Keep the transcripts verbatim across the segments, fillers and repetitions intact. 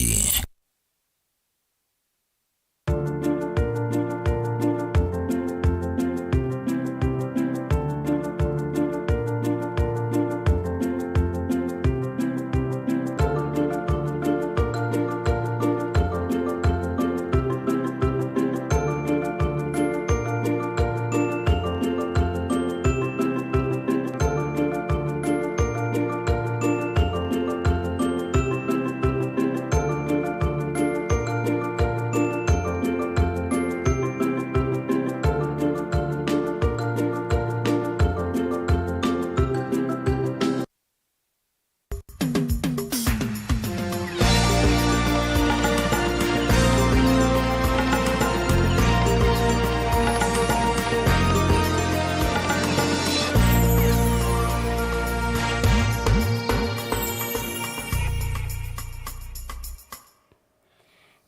T V.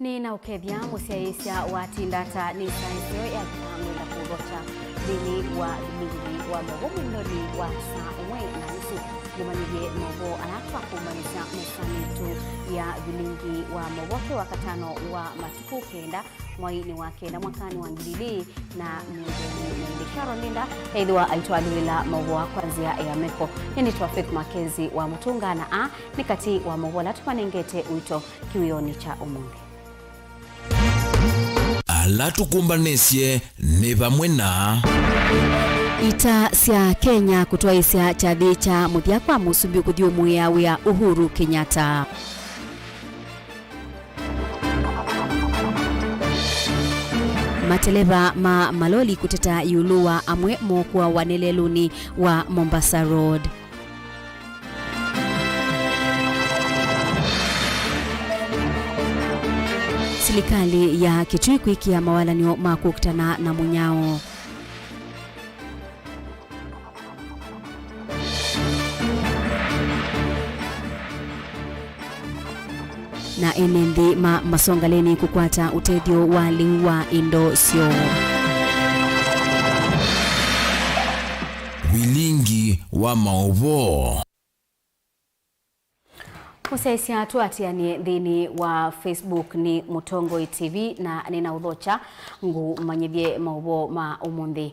Nĩnaũkethya mũsyaĩĩsya watinda ata nĩ saa ĩseo ya kana ngwenda kũthokya nthĩnĩ wa vilingi wa maũvoo mwendoni wa saa ũmwe na nusu. Ngũmanyĩthye maũvoo ala twakũmanyĩsya mesanĩ yitũ ya vilingi wa maũvoo kĩ Wakatano wa matukũ kenda, mweinĩ wa kenda mwakanĩ wa ngili ilĩ na mĩongo ĩlĩ na ilĩ. Sharon Linda ethĩwa aitwalĩĩla maũvoo kwa nzĩa ya meko. Nĩnĩtwa Faith Mackenzie wa Mũtũnga na a nĩ katĩ wa maũvoo ala tũmanengete ũito kĩwĩonĩ kya ũmũnthĩ. Ala tũkũmbanĩsye nĩ vamwe na ita sya Kenya kũtwaĩsya kyathĩ kya mũthya kwa mũsumbĩ kũthyũmũĩa wĩa Uhuru Kenyatta. Mateleva ma maloli kũteta ĩũlũ wa amwe mokũawa nĩ lelũnĩ wa Mombasa Road. Silikalĩ ya Kitui kwĩkĩa mawalany'o ma kũkitana na mũnyao. Na ene nthĩ ma Masongaleni kũkwata ũtethyo wa lĩu wa indo syoo. Vilingi wa maũvoo. Mũsyaĩĩsya tũatĩanĩe nthĩnĩ wa Facebook nĩ Mũtongoi T V na nĩnaũthokya ngũmanyĩthye maũvoo ma ũmũnthĩ.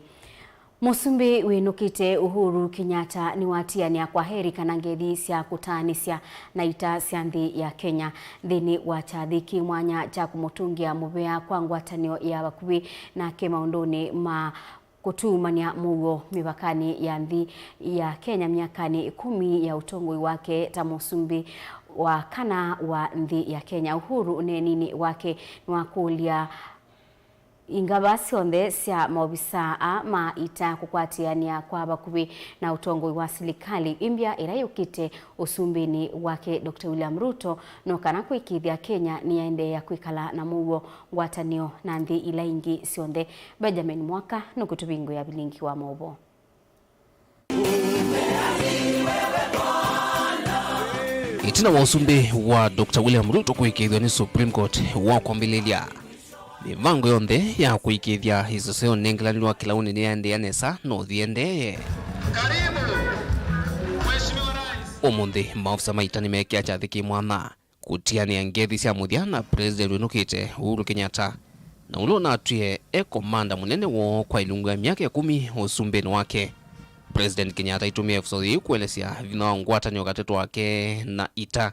Mũsumbĩ wĩnũkĩte Uhuru Kenyatta nĩwatianĩa kwaheri kana ngethi sya kũtaanĩsya na ita sya nthĩ ya Kenya nthĩnĩ wa kyathĩ kĩ mwanya kya kũmũtũngĩa mũvea kwa ngwatanĩo ya vakuvĩ nake maũndũnĩ ma kũtuumany'a mũuo mĩvakanĩ ya nthĩ ya Kenya myakanĩ ĩkũmi ya ũtongoi wake ta mũsumbĩ wa kana wa nthĩ ya Kenya. Uhuru ũneeninĩ wake nĩwakũlya ingava syonthe sya maovisaa aa ma ita kũkwatĩanĩa kwa vakuvĩ na ũtongoi wa silikalĩ ĩmbya ĩla yũkĩte ũsumbĩnĩ wake Doctor William Ruto, no kana kũĩkĩĩthya Kenya nĩyaendeea kwĩkala na mũuo ngwatanĩo na nthĩ ila ingĩ syonthe. Benjamin Mwaka nũkũtũvingũĩa vilingi wa maũvoo. Ĩtina wa ũsumbĩ wa Doctor William Ruto kũĩkĩĩthw'a nĩ Supreme Court wa kwambĩlĩlya, mĩvango yonthe ya kũĩkĩĩthya ĩseseo nĩnengelanĩlwa kĩlaũnĩ nĩyaendeea nesa na ũthi ĩendee. Ũmũnthĩ, maofisa ma ita nĩmeekĩa kyathĩ kĩ mwanya kũtianĩa ngethi sya mũthya na President wĩnũkĩte, Uhuru Kenyatta, na ũla ũnatwie e komanda mũnene woo kwa ilungu ya myaka ĩkũmi ũsumbĩnĩ wake. President Kenyatta aitũmĩa ĩvuso yĩĩ kũelesya vinya wa ngwatanĩo katĩ wake na ita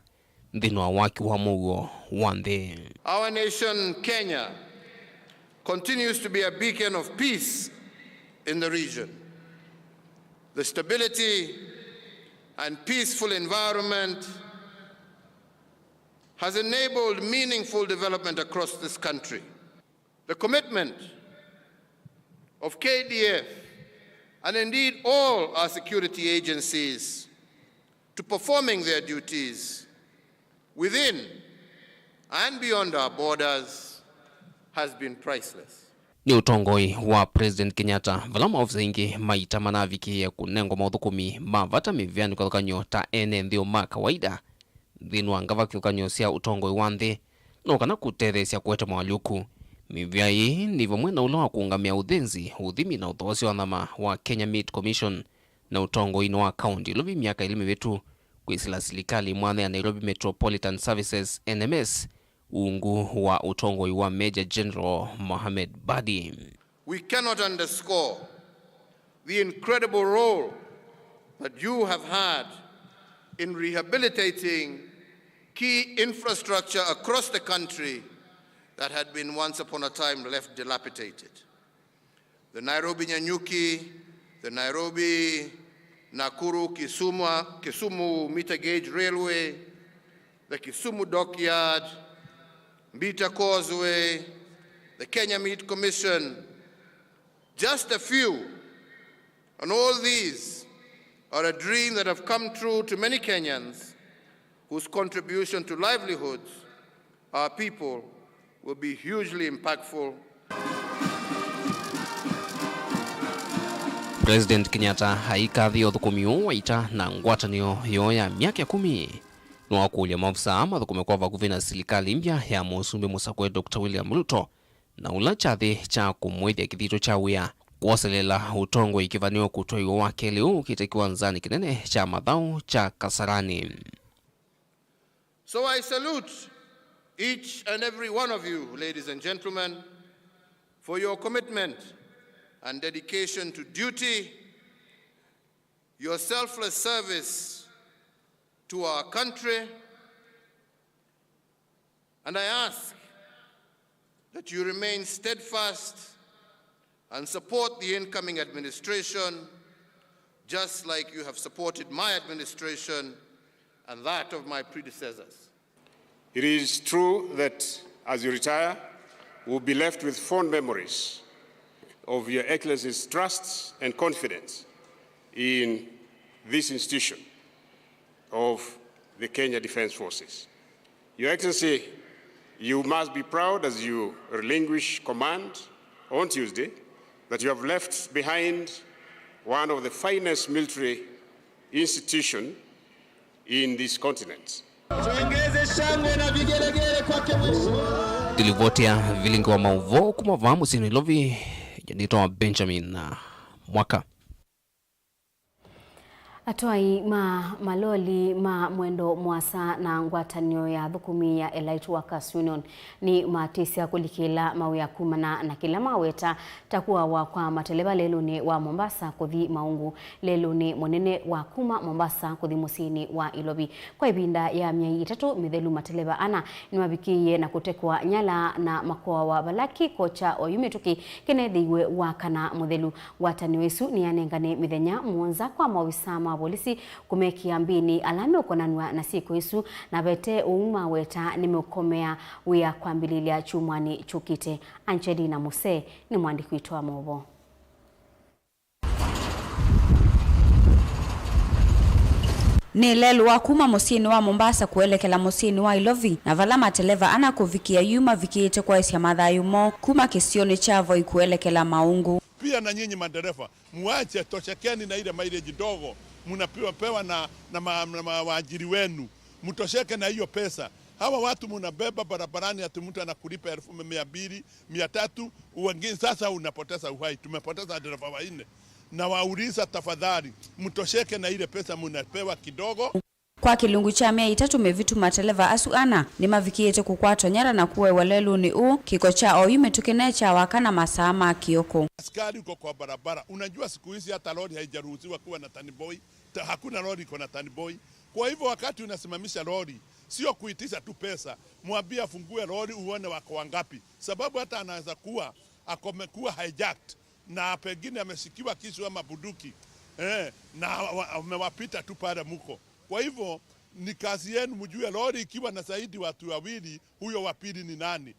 nthĩnĩ wa waki wa mũuo wa nthĩ. Our nation, Kenya, continues to be a beacon of peace in the region. The stability and peaceful environment has enabled meaningful development across this country. The commitment of K D F and indeed all our security agencies to performing their duties within and beyond our borders has been priceless. Nĩ ũtongoi wa President Kenyatta vala maofisa aingĩ ma ita manavikĩie kũnengwa maũthũkũmi ma vata mĩvĩanĩ kĩvathũkany'o ta ene nthĩ ma kawaida nthĩnĩ wa ngava kĩvathũkany'o sya ũtongoi wa nthĩ, no kana kũtetheesya kũete moalyũku. Mĩvĩa ĩĩ nĩ vamwe na ũla wa kũũngamĩa ũthĩnzi, ũthimi na ũthoosya wa nyama wa Kenya Meat Commission na ũtongoinĩ wa kaũnti Nairobi myaka ĩlĩ mĩvĩtu, kwĩsĩla silikalĩ mwanya ya Nairobi Metropolitan Services, N M S, ungu wa ũtongoi wa Major General Mohamed Badi. We cannot underscore the incredible role that you have had in rehabilitating key infrastructure across the country that had been once upon a time left dilapidated. The Nairobi Nanyuki, the Nairobi Nakuru Kisumu, Kisumu Meter Gauge Railway, the Kisumu Dockyard, Mbita Causeway, the Kenya Meat Commission, just a few. And all these are a dream that have come true to many Kenyans whose contribution to livelihoods, our people, will be hugely impactful. President Kenyatta aikathĩa ũthũkũmi ũũ wa ita na ngwatanĩo yoo ya myaka ĩkũmi. Nĩwakũlya maofisa aa mathũkũme kwa vakuvĩ na silikalĩ mbya ya Mũsumbĩ mũsakũe Doctor William Ruto, na ũla kyathĩ kya kũmwĩthya kĩthito kya wĩa kwoselela ũtongoi kĩvanĩo kũtwaiwa wa kelĩ ũũ ũkĩte kĩwanzanĩ kĩnene kya mathaũ kya Kasarani. So I salute each and every one of you, ladies and gentlemen, for your commitment and dedication to duty, your selfless service to our country, and I ask that you remain steadfast and support the incoming administration, just like you have supported my administration and that of my predecessors. It is true that as you retire, we'll be left with fond memories of Your Excellency's trust and confidence in this institution of the Kenya Defence Forces. Your Excellency, you must be proud as you relinquish command on Tuesday that you have left behind one of the finest military institution in this continent. Tuongeze shangwe na vigelegele kwake mheshimiwa. Ndilivoti ya vilingi wa maũvoo kuma vaa mũsyĩ Nairobi, nĩtawa Benjamin Mwaka. Atwai ma maloli ma mwendo mũasa na ngwatanĩo ya athũkũmi ya Elite Workers Union nĩmatĩsya kũlikĩla mawĩa kumana na kĩla maweta ta kũawa kwa mateleva lelũnĩ wa Mombasa kũthi Maungu, lelũnĩ mũnene wa kuma Mombasa kũthi mũsyĩnĩ wa Ilovi. Kwa ĩvinda ya myei ĩtatũ mĩthelu, mateleva ana nĩmavikĩie na kũtekwa nyala na makoawa vala kĩko kya oyu mĩtũkĩ kĩneethĩiwe Wakana mũthelu. Ngwatanĩo ĩsu nĩyanengane mĩthenya mũonza kwa maovisaa ma volisi kũmekĩa mbĩnĩ ala meũkonanw'a na syĩko isu, na vate ũu maweta nĩmeũkomea wĩa kwambĩlĩlya kyumwanĩ kyũkĩte. Angelina Muse nĩ mũandĩki witũ wa maũvoo. Nĩ lelũ wa kuma mũsyĩnĩ wa Mombasa kũelekela mũsyĩnĩ wa Ilovi, na vala mateleva ana kũvikĩa yu mavikĩĩte kwaĩsya mathayũ moo kuma kĩsionĩ kya Voi kũelekela Maungu. Pia na nyinyi madereva, muache, toshekeni na ile mileage ndogo mnapewa, pewa na, na ma-, na ma-, waajiri wenu. Mtosheke na hiyo pesa. Hawa watu mnabeba barabarani ati mtu anakulipa elfu mia mbili, mia tatu, wengine sasa unapoteza uhai. Tumepoteza dereva wanne. Na wauliza tafadhali, mtosheke na ile pesa mnapewa kidogo. Kwa kĩlungu kya myei ĩtatũ mĩvĩtu, mateleva asu ana nĩmavikĩĩte kũkwatwa nyara na kũewa lelũnĩ ũũ, kĩko kya oyu mĩtũkĩ ne kya Wakana masaa ma kĩoko. Askari uko kwa barabara. Unajua siku hizi hata lori haijaruhusiwa kuwa na taniboi. Ta-, hakuna lori iko na taniboi. Kwa hivyo wakati unasimamisha lori, sio kuitisha tu pesa, mwambie afungue lori uone wako wangapi, sababu hata anaweza kuwa akomekuwa hijacked na pengine ameshikiwa kisu ama bunduki, eh, na wa-, amewapita tu pale mko. Kwa hivyo ni kazi yenu mjue lori ikiwa na zaidi watu wawili, huyo wa pili ni nani?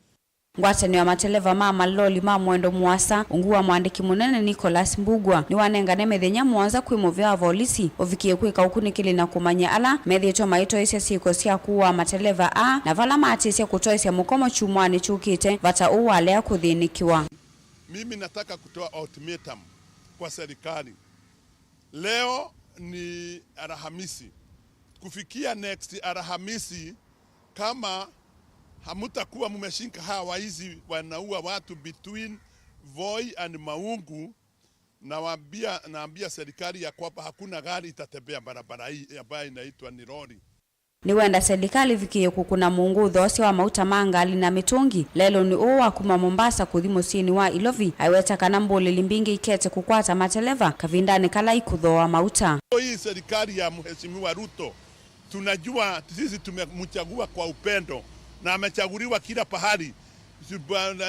Ngwatanĩo ya mateleva ma maloli ma mwendo mũasa, ungu wa mwandĩki mũnene Nicholas Mbugua, nĩwanengane mĩthenya mũonza kwĩ mũvĩa wa volisi ũvikie kwĩka ũkunĩkĩli na kũmanya ala methĩĩtwe maitoesya syĩko sya kũaa mateleva aa, na vala matĩsya kũtoesya mũkomo kyumwanĩ kyũkĩte vata ũũ walea kũthĩnĩkĩwa. Mimi nataka kutoa ultimatum kwa serikali. Leo ni Alhamisi. Kufikia next Alhamisi, kama hamutakuwa mmeshika hawa waizi wanaua watu between Voi and Maungu, nawaambia, naambia serikali ya kwamba hakuna gari itatembea barabara hii ambayo inaitwa ni lori. Nĩwenda selikalĩ ĩvikĩĩe kũkũna mũngũ ũthoosya wa mauta ma ngalĩ na mĩtũngi lelũnĩ ũũ wa kuma Mombasa kũthi mũsyĩnĩ wa Ilovi. Aiweta kana mbũlĩli mbingĩ ikete kũkwata mateleva kavindanĩ kala ikũthooa mauta. Hii serikali ya Mheshimiwa Ruto, tunajua sisi tumemchagua kwa upendo na amechaguliwa kila pahali.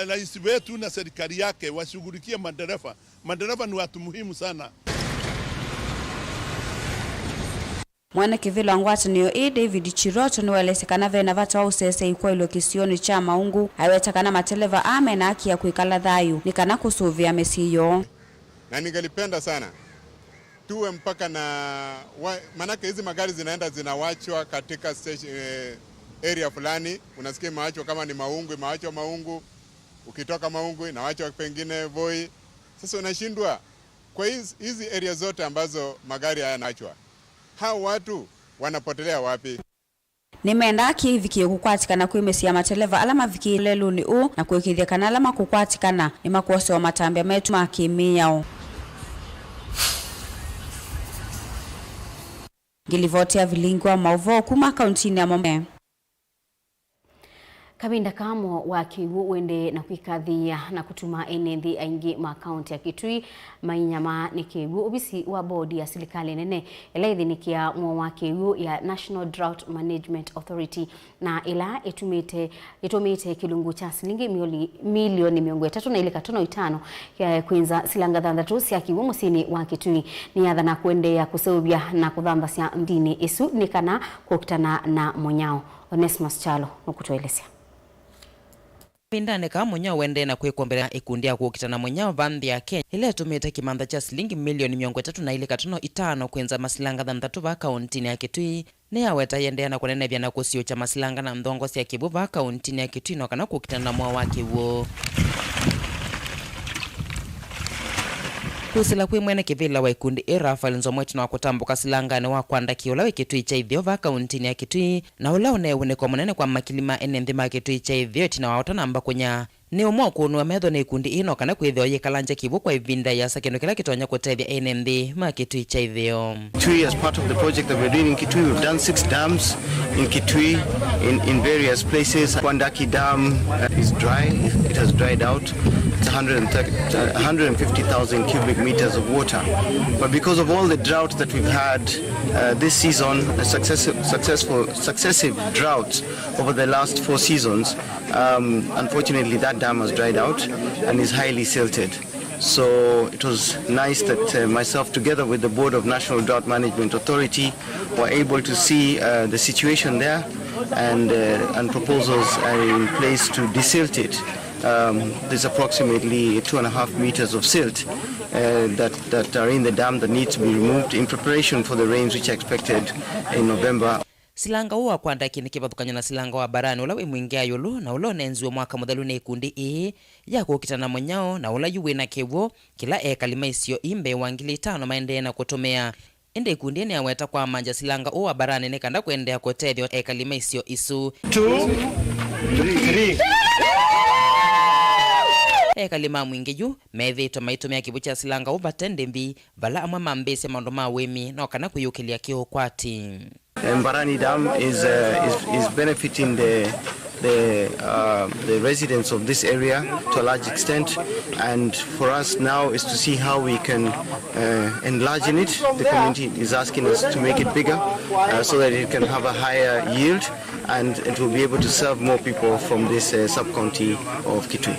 Rais wetu na serikali yake washughulikie madereva. Madereva ni watu muhimu sana. Mwene kĩvĩla wa ngwatanĩo ĩĩ, David Chiroto, nĩwaelesye kana vena vata wa ũseseĩ kwaĩlwa kĩsionĩ kya Maungu. Aiweta kana mateleva aa mena haki ya kwĩkala thayũ nĩ kana kũsũvĩa mĩsyĩ yoo. Na ningelipenda sana tuwe mpaka na wa, manake hizi magari zinaenda zinawachwa katika station, eh, area fulani, unasikia imewachwa kama ni Maungu, imewachwa Maungu, ukitoka Maungu inawachwa pengine Voi. Sasa unashindwa kwa hizi, hizi area zote ambazo magari haya yanaachwa, hao watu wanapotelea wapi? Nĩmendaa kĩĩ ĩvikĩe kũkwatĩkana kwĩ mĩsyĩ ya mateleva ala mavikĩĩte lelũnĩ ũũ na kũĩkĩĩthya kana ala makũkwatĩkana nĩmakwosewa matambya metu ma kĩ-mĩao. Ngĩlivoti ya Vilingi wa Maũvoo kuma kauntinĩ ya Mombasa. Kavinda ka mwaũ wa kĩw'ũ ũendee na kwĩkathĩĩa na kũtuma ene nthĩ aingĩ ma kaunti ya Kitui mainyamaa nĩ kĩw'ũ. Ovisi wa bodi ya silikalĩ nene ĩla ĩthĩnĩkĩaa mwaũ wa kĩw'ũ ya National Drought Management Authority, na ĩla ĩtumĩte, ĩtũmĩĩte kĩlungu kya silingi milioni, milioni mĩongo ĩtatũ na ilĩ katono itano, eh, kwĩnza silanga thanthatũ sya kĩw'ũ mũsyĩnĩ wa Kitui, nĩyathana kũendeea kũseũvya na kũthambasya nthinĩ ĩsu nĩ kana kũkitana na mũnyao. Onesmus Kyalo nũkũtũelesya. Kavindanĩ kaa mũnyao ũendee na kwĩkwa mbele ya ĩkundi ya kũkitana mũnyao va nthĩ ya Kenya, ĩla ĩtũmĩte kĩmantha kya silingi milioni mĩongo ĩtatũ na ilĩ katono itano kwĩnza masilanga thanthatũ va kauntinĩ ya Kitui, nĩyaweta ĩendeea na kũnenevya na kũsiũkya masilanga na nthongo sya kĩw'ũ va kauntinĩ ya Kitui no kana kũkitana na mwaũ wa kĩw'ũ. Kwĩsĩla kwĩ mwene kĩvĩla wa ĩkundi ĩĩ, Raphael Nzomo, ĩtina wa kũtambũka silanganĩ wa Kwandaki ũla wĩ Kitui kya Ĩtheo va kauntinĩ ya Kitui, na ũla ũneeũnĩkwa mũnene kwa makili ma ene nthĩ ma Kĩtui kya Ĩtheo ĩtina wa ũtanamba kũnya, nĩ ũmwe ũkũnũa metho nĩ ĩkundi ĩĩ no kana kwĩthĩwa yĩkalangya kĩw'ũ kwa ĩvinda yĩasa, kĩndũ kĩla kĩtonya kũtethya ene nthĩ ma Kĩtui kya Ĩtheo. Kitui, as part of the project that we're doing in Kitui, we've done six dams in Kitui, in, in various places. Kwandaki Dam, uh, is dry. It, it has dried out. It's a hundred and thirty, uh, a hundred and fifty thousand cubic meters of water. But because of all the drought that we've had, uh, this season, a successive, successful, successive droughts over the last four seasons, um, unfortunately, that dam has dried out and is highly silted. So it was nice that, uh, myself, together with the Board of National Drought Management Authority, were able to see, uh, the situation there, and, uh, and proposals are in place to desilt it. Um, there's approximately two and a half meters of silt, uh, that, that are in the dam that need to be removed in preparation for the rains which are expected in November. Silanga ũũ wa Kwandaki nĩ kĩvathũkany'o na silanga wa Barani ũla wĩ Mwingĩa ĩũlũ na ũla ũnenziwe mwaka mũthelu nĩ ĩkundi ĩĩ ya kũkitana na mũnyao, na ũla yu wĩna kĩw'ũ kĩla ekali ma isio ii mbee wa ngili itano maendee na kũtũmĩa. Ĩndĩ ĩkundi ĩĩ nĩyaweta kwamangya silanga ũũ wa Barani nĩ kana kũendeea kũtethya ekali ma isio isu. Two, three. Ekali ma Mwingĩ yu methĩĩtwe maitũmĩa kĩw'ũ kya silanga ũũ vate ndĩvi, vala amwe mambĩĩsya maũndũ ma ũĩmi no kana kwĩyũkĩlya kĩũkwati. Mbarani Dam is, uh, is, is benefiting the, the, uh, the residents of this area to a large extent, and for us now is to see how we can, uh, enlarge in it. The community is asking us to make it bigger, uh, so that it can have a higher yield and it will be able to serve more people from this, uh, sub-county of Kitui.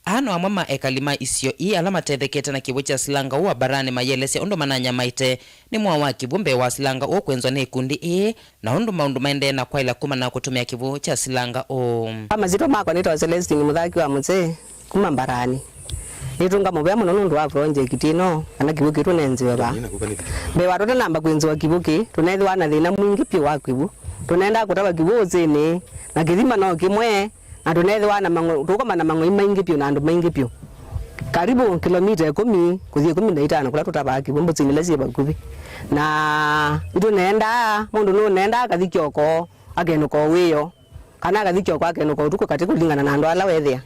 Aa no amwe ma ekali ma isio ii ala matethekete na kĩw'ũ kya silanga ũũ wa Barani mayĩelesya ũndũ mananyamaĩte nĩ mwaũ wa kĩw'ũ mbee wa silanga ũũ kwenzwa nĩ ĩkundi ĩĩ, na ũndũ maũndũ maendee na kwaĩla kumana na kũtũmĩa kĩw'ũ kya silanga ũũ. Kwa masyĩtwa makwa nĩtawa Celestine Mũthaki wa Mũsee kuma Mbarani. Nĩtũnga mũvea mũno nũndũ wa project ĩno, kana kĩw'ũ kĩĩ tũnenziwe vaa. Mbee wa tũtanamba kwĩnziwa kĩw'ũ kĩĩ, tũneethĩwa na thĩna mwingĩ vyũ wa kĩw'ũ. Tũnendaa kũtava kĩw'ũ ũsĩnĩ, na kĩthima no kĩmwe, na tũneethĩwa na mang'o-, tũkoma na mang'oi maingĩ vyũ na andũ maingĩ vyũ. Karibu kilomita ĩkũmi kũthi ĩkũmi na itano kũla tũtavaa kĩw'ũ mbũsinĩ ila syĩ vakuvĩ. Na nĩtũneendaa, mũndũ nũneendaa akathi kyoko, akenũka o wĩoo, kana akathi kyoko akenũka ũtukũ katĩ kũlingana na andũ ala wethĩa.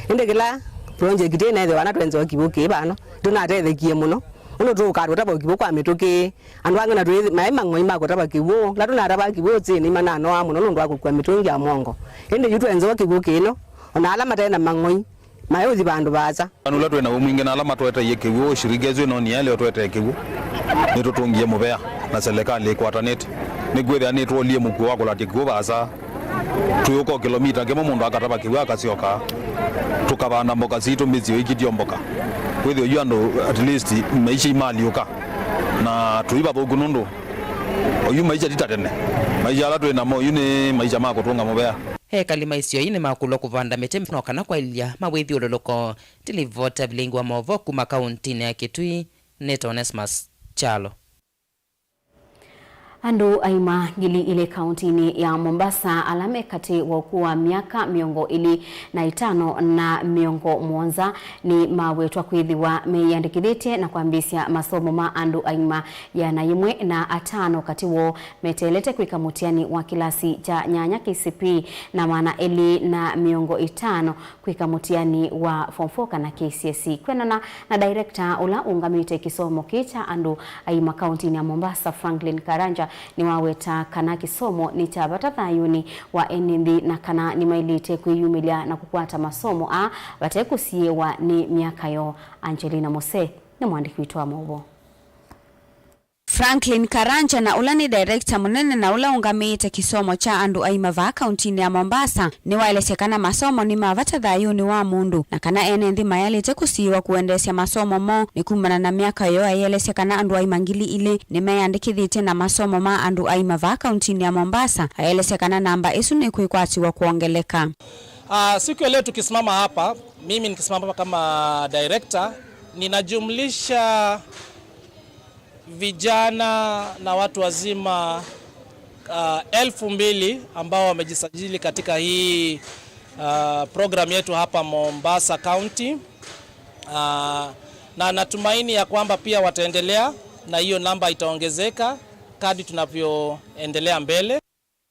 Ĩndĩ kĩla project ĩneethĩwa na twenziwa kĩw'ũ kĩĩ vano, nĩtũnatethekie mũno. Ũndũ tũũkaa tũtava kĩw'ũ kwa mĩtũkĩ, andũ angĩ na twĩ maĩ mang'oi ma kũtava kĩw'ũ, la tũnatava kĩw'ũ ũtĩnĩ mananoa mũno nũndũ wa kũkua mĩtũngi ya mũongo. Ĩndĩ yu twenzewa kĩw'ũ kĩno, ona ala mate na mang'oi maĩ ũthi vandũ vaasa. Andũ ala twĩ naw'o mwingĩ na ala matũeteie kĩw'ũ, shirika ĩsu ĩno nĩ yaĩle ũtũetee kĩw'ũ, nĩtũtũngie mũvea na selekalĩ ĩkwatanĩte. Nĩkwĩthĩa nĩtwolie mũkuo wa kũlatya kĩw'ũ vaasa. Twĩũka o kĩlomita kĩmwe mũndũ akatava kĩw'ũ akasyoka, tũkavanda mboka sitũ mĩsyĩ ĩkitio mboka. Kwĩthĩwa yu andũ at least maisha imaalyũka, na tũi vathũku nũndũ oyu maisha ti ta tene. Maisha ala twĩ namo yu nĩ maisha ma kũtũnga mũvea. Ekali ma isio ii nĩmakũlwa kũvanda mĩtĩ no kana kwaĩlya mawĩthyũlũlũko. Ndilivota vilingi wa maũvoo kuma kauntinĩ ya Kitui, nĩta Onesmus Kyalo. Andũ aima ngili ilĩ kauntinĩ ya Mombasa ala me katĩ wa ũkũũ wa myaka mĩongo ĩlĩ na ĩtano na mĩongo mũonza nĩmawetwa kwĩthĩwa meyĩandĩkĩthĩtye na kwambĩĩsya masomo ma andũ aima ĩana yĩmwe na atano katĩ woo meteelete kwĩka mũtiani wa kĩlasi kya nyanya K C P E na maana elĩ na mĩongo ĩtano kwĩka mũtiani wa Form four kana K C S E. Kwĩanana na director ũla ũngamĩte kĩsomo kĩĩ kya andũ aima kauntinĩ ya Mombasa, Franklin Karanja, nĩwaweta kana kĩsomo nĩ kya vata thayũnĩ wa ene nthĩ na kana nĩmaĩlĩte kwĩyumĩlya na kũkwata masomo aa vate kũsiĩĩwa nĩ myaka yoo. Angelina Mose nĩ mũandĩki witũ wa maũvoo. Franklin Karanja, na ũla nĩ director mũnene na ũla ũngamĩĩte kĩsomo kya andũ aima vaa kauntinĩ ya Mombasa, nĩwaelesya kana masomo nĩ ma vata thayũnĩ wa mũndũ, na kana ene nthĩ mayaĩlĩte kũsiĩĩwa kũendeesya masomo moo nĩ kumana na myaka yoo. Ayĩelesya kana andũ aima ngili ilĩ nĩmeyandĩkĩthĩtye na masomo ma andũ aima vaa kauntinĩ ya Mombasa. Ayĩelesya kana namba ĩsu nĩkwĩkwatĩwa kwongeleka. Ah, siku ya leo tukisimama hapa, mimi nikisimama kama director, ninajumlisha vijana na watu wazima, ah, elfu mbili ambao wamejisajili katika hii, ah, program yetu hapa Mombasa County. Ah, na natumaini ya kwamba pia wataendelea na hiyo namba itaongezeka kadri tunavyoendelea mbele.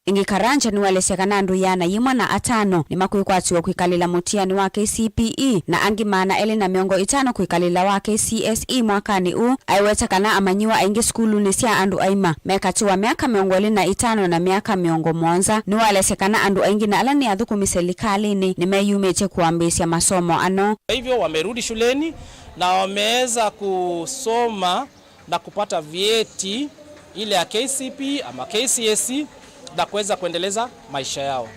Ĩngĩ, Karanja nĩwaelesya kana andũ ĩana yĩmwe na atano nĩmakwĩkwatĩwa kwĩkalĩla mũtiani wa K C P E na angĩ maana elĩ na mĩongo ĩtano kwĩkalĩla wa K C S E mwakanĩ ũũ. Aiweta kana amanyĩw'a aingĩ sukulunĩ sya andũ aima me katĩ wa myaka mĩongo ĩlĩ na ĩtano na myaka mĩongo mũonza. Nĩwaelesya kana andũ aingĩ na ala nĩ athũkũmi silikalĩnĩ nĩmeyumĩtye kũambĩĩsya masomo ano. Kwa hivyo wamerudi shuleni na wameweza kusoma na kupata vyeti ile ya K C P E ama K C S E na kuweza kuendeleza maisha yao.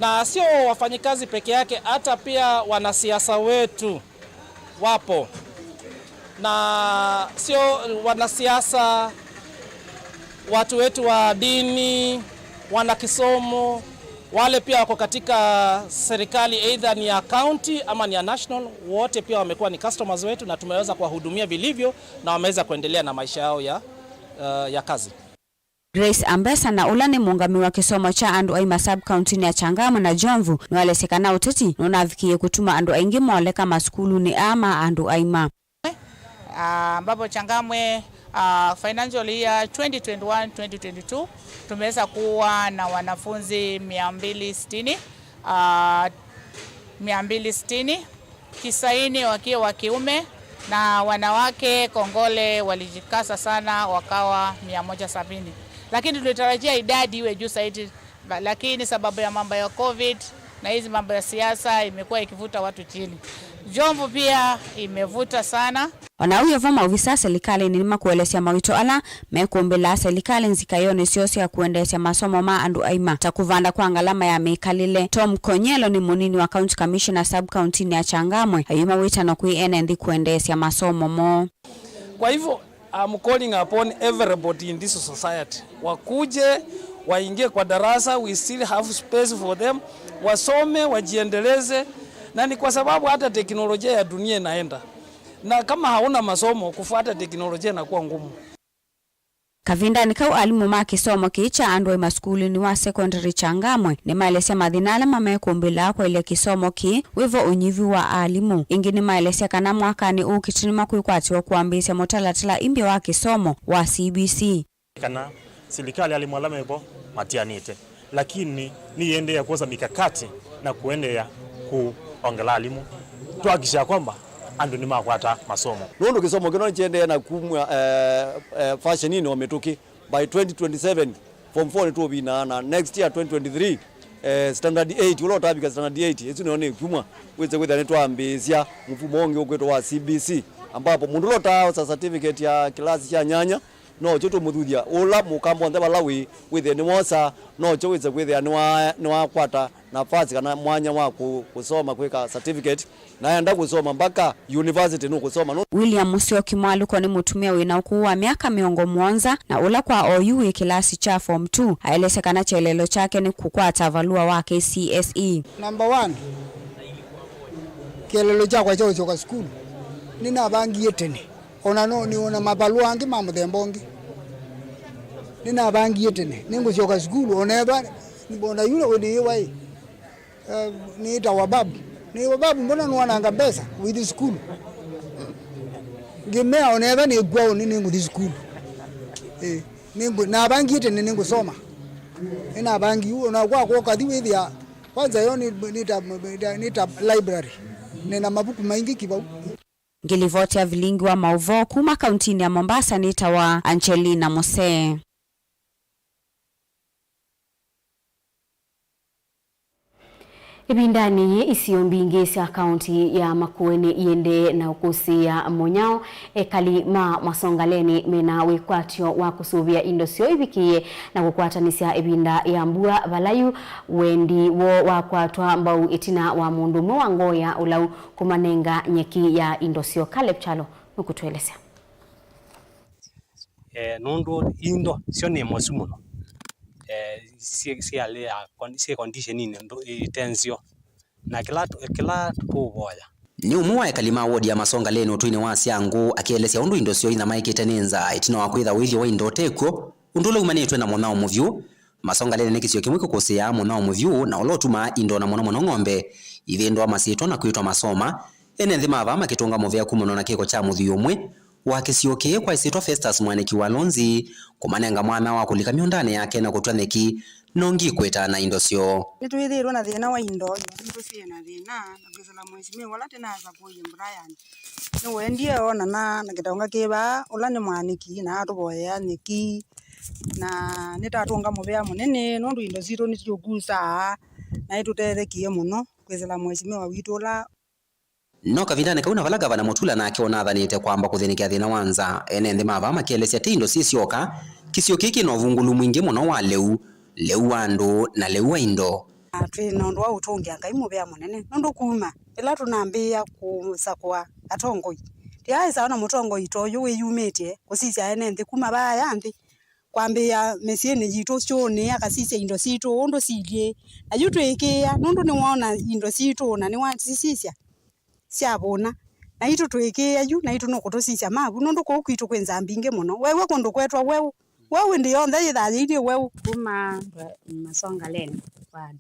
Na sio wafanyikazi peke yake, hata pia wanasiasa wetu wapo. Na sio wanasiasa, watu wetu wa dini, wana kisomo, wale pia wako katika serikali, either ni ya county ama ni ya national, wote pia wamekuwa ni customers wetu na tumeweza kuwahudumia vilivyo na wameweza kuendelea na maisha yao ya, uh, ya kazi. Grace Ambesa, na ũla nĩ mũũngamĩi wa kĩsomo kya andũ aima sub-county-nĩ ya Changamwe na Jomvu, nĩwaelesya kana ũteti nũnavikĩie kũtuma andũ aingĩ moleka masukulunĩ aa ma andũ aima. Ah, ambapo Changamwe, ah, financial year twenty twenty-one twenty twenty-two tumeweza kuwa na wanafunzi mia mbili sitini, ah, mia mbili sitini, tisaini wakiwa wa kiume, na wanawake kongole walijikaza sana, wakawa mia moja sabini. Lakini tulitarajia idadi iwe juu zaidi, ba-, lakini sababu ya mambo ya covid na hizi mambo ya siasa imekuwa ikivuta watu chini. Jomvu pia imevuta sana. O na ũu wĩ vo, maovisa a silikalĩnĩ nĩmakũelesya mawĩto ala mekũmbĩlaa silikalĩ nzikaĩonĩ syoo sya kũendeesya masomo ma andũ aima, ta kũvanda kwa ngalama ya mĩkalĩle. Tom Konyelo nĩ mũnini wa County Commissioner sub-county-nĩ ya Changamwe, ayuma wĩtano kwĩ ene nthĩ kũendeesya masomo moo. Kwa hivyo, I'm calling upon everybody in this society, wakuje, waingie kwa darasa, we still have space for them, wasome, wajiendeleze, na ni kwa sababu hata teknolojia ya dunia inaenda, na kama hauna masomo, kufuata teknolojia inakuwa ngumu. Kavindanĩ kau, alimũ ma kĩsomo kĩĩ kya andũ aima sukulunĩ wa secondary Changamwe nĩmaelesya mathĩna ala mamekũmbĩlaa kwaĩlya kĩsomo kĩĩ, wĩvo ũnyivu wa alimũ. Ĩngĩ nĩmaelesya kana mwakanĩ ũkĩte nĩmakwĩkwatĩwa kũambĩĩsya mũtalatala imbya wa kĩsomo wa C B C. Kana silikalĩ, alimũ ala mevo matianĩte, lakini nĩyĩendeea kwosa mikakati na kuendeea kuongela alimũ. Tuhakikisha kwamba Andũ nĩmakwata masomo. Nũndũ kĩsomo kĩno nĩkĩendee na kumw'a, eh, eh, fashion-inĩ o mĩtũkĩ. By twenty twenty-seven, form four nĩtũũvinaa, na next year, twenty twenty-three, eh, standard eight, ũla ũtavika standard eight, ĩsu nĩyo nĩ kumw'a, wĩse kwĩthĩa nĩtwambĩĩsya mũfumo ũngĩ ũkwĩtwa wa C B C, ambapo mũndũ ũla ũtaaosa certificate ya kĩlasi kya nyanya, no kyo tũmũthuthya. Ũla mũkamba onthe vala wĩ, wĩthĩe nĩwosa, no kyo wĩse kwĩthĩa nĩwa-, nĩwakwata nafasi kana mwanya wa kũ-, kũsoma kwĩka certificate, na enda kũsoma mpaka university nũkũsoma. Nũ- William Musyoki Mwaluko nĩ mũtumĩa wĩna ũkũũ wa myaka mĩongo mũonza, na ũla kwa oyu wĩ kĩlasi kya form two, aelesya kana kyelelo kyake nĩ kũkwata valũa wa K C S E. Number one, kĩelelo kyakwa kya ũsyoka sukulu nĩnavangie tene. Ona no nĩona mavalũa angĩ ma mũthemba ũngĩ. Nĩnavangie tene, nĩngũsyoka sukulu, ona ethwa, ona yule ũnĩĩwa ĩ, eh, nĩĩtawa babu. Nĩĩwa babu, mbona nĩwananga mbesa with sukulu? Ngĩmea, ona ethwa nĩkw'a ũnĩ, nĩngũthi sukulu. Eh, nĩngũ-, navangie tene nĩngũsoma. Nĩnavangie ũu, ona kwa kwoka thi wĩthĩa, kwanza yo nĩ, nĩ ta, nĩ ta, nĩ ta library. Nĩna mavuku maingĩ kĩvau. Ngĩlivoti ya vilingi wa maũvoo kuma kauntinĩ ya Mombasa nĩtawa Angelina Musee. Ĩvindanĩ yĩĩ, isio mbingĩ sya kaunti ya Makueni iendee na ũkũsĩĩa mũnyao. Ekali ma Masongaleni mena wĩkwatyo wa kũsũvĩa indo syoo ivikĩĩe na kũkwatanĩsya ĩvinda ya mbua, vala yu wendi woo wakwatwa mbau ĩtina wa mũndũ ũmwe wa Ngoya ũlau kũmanenga nyeki ya indo syoo. Caleb Kyalo nũkũtũelesya. Eh, nũndũ indo syo nĩ mosu mũno. Eh, syĩ, syĩ hali ya con-, syĩ condition-inĩ ndũ-, ĩte nzeo. Na kĩla tũ-, kĩla tũkũvoya. Nĩ ũmwe wa ekali ma wodi ya Masongaleni ũtũinĩ wa Syangũ, akĩelesya ũndũ indo syoo inamaĩkĩte nĩ nzaa ĩtina wa kwĩtha ũĩthyo wa indo ũtekw'o, ũndũ ũla umanĩtwe na mũnyao mũvyũ. Masongaleni nĩ kĩsio kĩmwe kĩkũsĩaa mũnyao mũvyũ, na ũla ũtumaa indo, na mũno mũno ng'ombe, ithĩndwa masyĩtwa na kwĩtwa masoma. Ene nthĩ ma vaa makĩtũnga mũvea kumana na kĩko kya mũthwii ũmwe wa kĩsio kĩĩ kwa ĩsyĩtwa Festus Mwaniki wa Lonzi, kũmanenga mwanya wa kũlika mĩũndanĩ yake na kũtw'a nyeki, no ngikwĩta na indo syoo. Nĩtwĩthĩĩtwe na thĩna wa indo, indo sitũ syĩ na thĩna, na kwĩsĩla mheshimiwa ũla tũnaasa kũie Brian. Nĩwendie onana na kĩtonga kĩ vaa, ũla nĩ Mwaniki, na atũvoyea nyeki, na nĩtatũnga mũvea mũnene, nũndũ indo sitũ nĩsyũkusaa, na nĩtũtethekie mũno kwĩsĩla mheshimiwa witũ ũla. No kavindanĩ kau, na vala Ngavana Mutula nake ũnathanĩte kwamba kũthĩnĩkĩa thĩna wa nzaa, ene nthĩ ma vaa makelesya ti indo syĩ syoka, kĩsio kĩĩ kĩ na ũvungũlu mwingĩ mũno wa lĩu, lĩu wa andũ, na lĩu wa indo. Na twĩ na ũndũ wa ũtũngĩa Ngai mũvea mũnene, nũndũ kuma ĩla tũnambĩĩa kũsakũa atongoi, tĩaĩsawa na mũtongoi ta ũyũ wĩyumĩtye kũsisya ene nthĩ kuma vaaya nthĩ, kwambĩĩa mĩsyĩnĩ yitũ, syũnĩ, akasisya indo sitũ ũndũ silyĩ. Na yu twĩĩkĩĩa, nũndũ nĩwoona indo sitũ na nĩwasisisya syavũna. Naitũ twĩĩkĩĩa yu, naitũ nũkũtũsisya mavu, nũndũ kũu kwitũ kwĩ nzaa mbingĩ mũno. Weew'a kũndũ kwetwa Weũ? Weũ ĩndĩ yonthe yĩthaa yĩilyĩ Weũ. Kuma Masongaleni ward.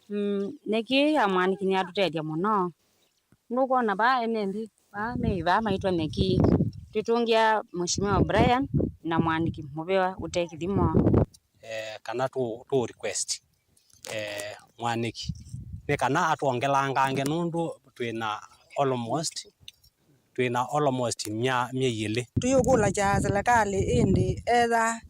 Mm, nyeki ya Mwaniki nĩyatũtethya mũno. Nũkwona vaa ene nthĩ, vaa me vaa maitwa nyeki. Twĩtũngĩa Mheshimiwa Brian na Mwaniki mũvea ũte kĩthimo. Eh, kana tũ, tũ request, eh, Mwaniki nĩ kana atwongelangange, nũndũ twĩ na almost, twĩ na almost mya-, myei ĩlĩ. Tũyũkũlakya silikalĩ ĩndĩ etha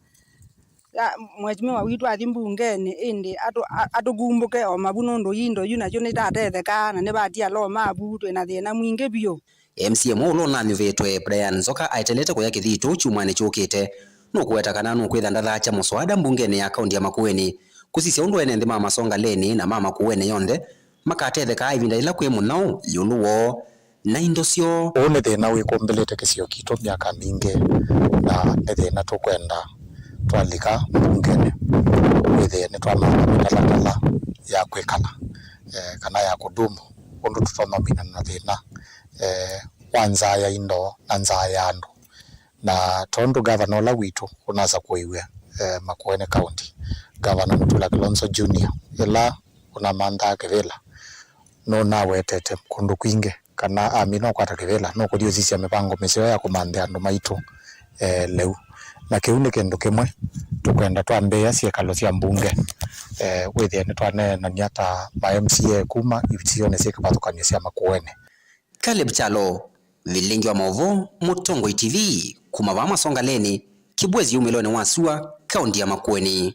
ya, mheshimiwa witũ athi mbungenĩ, ĩndĩ atũ-, a-, atũkumbũke o mavu, nũndũ indo yu nasyo nĩtatethekaa na nĩvatia lo mavu, twĩ na thĩna mwingĩ vyũ. M C A ũmwe ũla ũnanyuvĩtwe, Brian Nzoka, aetelete kũya Kĩthitũ kyumwanĩ kyũkĩte. Nũkũweta kana nũkwĩtha ndathakya mũswada mbungenĩ ya kaunti ya Makueni kũsisya ũndũ ene nthĩ ma Masongaleni na ma Makueni yonthe makatethekaa ĩvinda yĩla kwĩ mũnyao ĩũlũ woo na indo syoo. Ũũ nĩ thĩna wĩkũmbĩlĩte kĩsio kitũ myaka mingĩ, na nĩ thĩna tũkwenda twalika mbungenĩ wĩthĩe nĩtwamantha mĩtalatala ya kwĩkala, eh, kana ya kũdumu, ũndũ tũtonya ũminana na thĩna, eh, wa nzaa ya indo na nzaa ya andũ. Na tondũ ngavana ũla witũ ũnasakũiw'e, eh, Makueni County, Ngavana Mutula Kilonzo Junior, ĩla ũnamanthaa kĩvĩla, nũnawetete kũndũ kwingĩ kana amina ũkwata kĩvĩla, nũkũthi ũsisya mĩvango mĩseo ya kũmanthĩa andũ maitũ, eh, lĩu. Na kĩu nĩ kĩndũ kĩmwe tũkwenda twambĩĩa syĩkalo sya mbunge, eh, wĩthĩe nĩtwaneenany'a ta ma M C A kuma isionĩ syĩ kĩvathũkany'o sya Makueni. Caleb Kyalo, vilingi wa maũvoo, Mũtongoi T V, kuma vaa Masongaleni, Kibwezi umĩlonĩ wa sua, kaunti ya Makueni.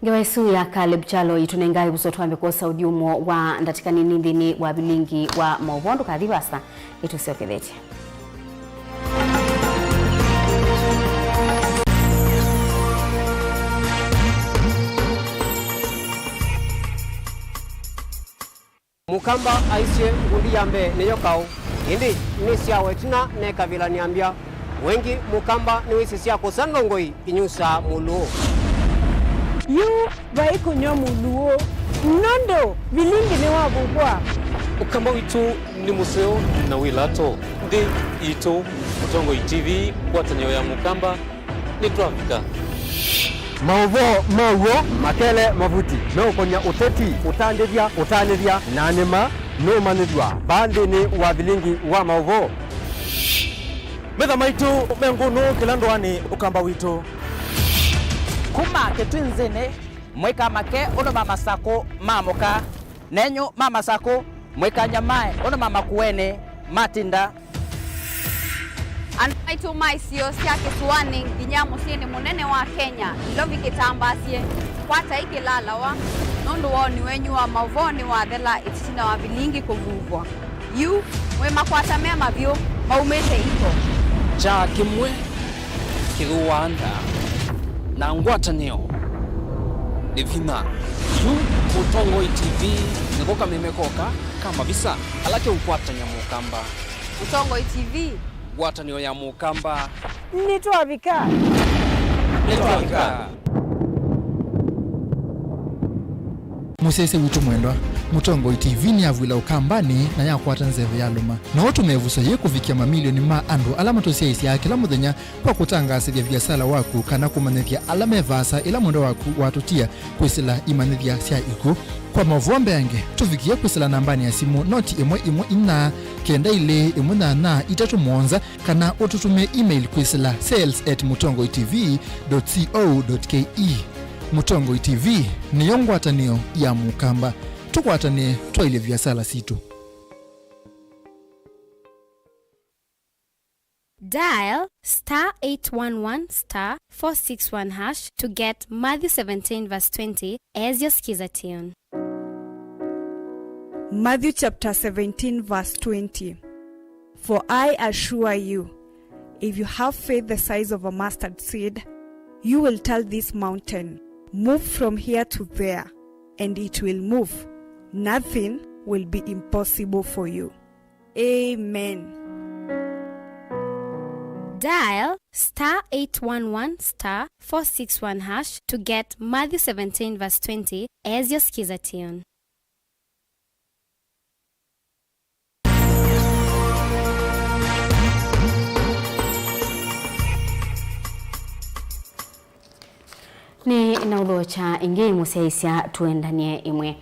Ngewa ĩsu ya Caleb Kyalo ĩtũnenga ĩvuso twambe kwosa ũthyũmũo wa ndatĩka nini nthĩnĩ wa vilingi wa maũvoo. Ndũkathi vasa, ĩtũsyokethetye. Mũkamba aisye, "Ngundi ya mbee nĩyo kaũ, ĩndĩ nĩ syawa ĩtina nekavĩla nĩambya." Wengĩ Mũkamba nĩwĩsĩ sya kũsa ndongoi inyusaa mũlũũ. Yu vai kũnyw'a mũlũũ, nũndũ vilingi nĩwavuvwa. Ũkamba witũ nĩ mũseo na wĩ lato. Nthĩ yitũ, Mũtongoi T V, ngwatanĩo ya Mũkamba, nĩtwavika. Maũvoo ma w'o makele mavuti meũkonya ũteti, ũtandĩthya, ũtanĩthya, na nĩma nũũmanyĩthw'a vaa nthĩnĩ wa vilingi wa maũvoo. Metha maitũ me ngũnũ kĩla ndũanĩ Ũkamba witũ. Kuma Kĩtwinzĩnĩ, mwĩka make ũndũ ma Masakũ maamũka. Nenyu ma Masakũ, mwĩkanyamae ũndũ ma Makueni matinda. Andũ maitũ ma isio sya kĩsũanĩ nginya mũsyĩnĩ mũnene wa Kenya, Nairobi kĩtambaasye, kwatai kĩlalawa, nũndũ woni wenyu wa maũvoo nĩwathela ĩtitina wa vilingi kũvuvwa. Yu, mwĩ makwata me mavyũ, maumĩte iko. Kyaa kĩmwe kĩthũaa ndaa, na ngwatanĩo nĩ vinya. Yu Mũtongoi T V nĩko kameme koka ka mavisa ala keũkwatany'a Mũkamba. Mũtongoi T V. Ngwatanĩo ya Mũkamba. Nĩtwavika. Nĩtwavika. Mũsyaĩĩsya witũ mwendwa, Mũtongoi T V nĩyavw'ĩla Ũkambanĩ na yakwata nzeve yalũma. No ũtũme ĩvuso yĩĩ kũvikĩa mamilioni ma andũ ala matũsyaĩĩsyaa kĩla mũthenya kwa kũtangaasĩthya viasala waku kana kũmanyĩthya ala me vaasa ĩla mwendwa waku watũtia kwĩsĩla imanyĩthya sya ikw'ũ. Kwa maũvoo mbeange, tũvikĩe kwĩsĩla nambanĩ ya simũ noti ĩmwe ĩmwe inya, kenda ilĩ ĩmwe nyanya itatũ mũonza, kana ũtũtũmĩe email kwĩsĩla sales at mũtongoi T V dot co dot K E. Mũtongoi T V nĩyo ngwatanĩo ya Mũkamba. Tũkwatanĩe twaĩlye viasala sitũ. Dial star eight one one star four six one hash to get Matthew seventeen verse twenty as your Skiza tune. Matthew chapter seventeen, verse twenty. For I assure you, if you have faith the size of a mustard seed, you will tell this mountain, 'Move from here to there,' and it will move. Nothing will be impossible for you. Amen. Dial star eight one one star four six one hash to get Matthew seventeen verse twenty as your Skiza tune. Nĩ na ũthokya ĩngĩ mũsyaĩĩsya tũendanie ĩmwe.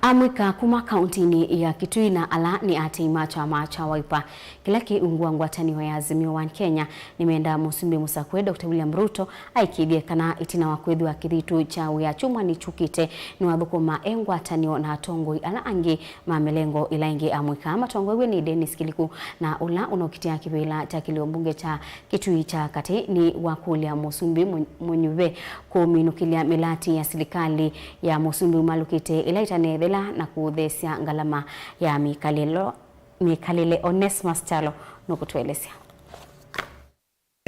Amũika kuma kauntinĩ ya Kitui na ala nĩ atei ma kyama kya Wiper kĩla kĩ ungu wa ngwatanĩo ya Azimio One Kenya nĩmendaa Mũsumbĩ mũsakũe Doctor William Ruto aĩkĩĩthye kana ĩtina wa kwĩthĩwa kĩthitũ kya wĩa kyumwanĩ kyũkĩte nĩwathũkũma e ngwatanĩo na atongoi ala angĩ ma mĩlengo ĩla ĩngĩ. Amũika matongoew'e nĩ Dennis Kiliku na ũla ũnokitĩa kĩvĩla kya kĩlio mbunge kya Kitui kya Katĩ nĩwakũlya Mũsumbĩ Mũny-, Mũnyuve kũminũkĩlya mĩlati ya silikalĩ ya Mũsumbĩ ũmalũkĩte ĩla ĩtanethela na kũtheesya ngalama ya mĩkalĩlo-, mĩkalĩle. Onesmus Kyalo nũkũtũelesya.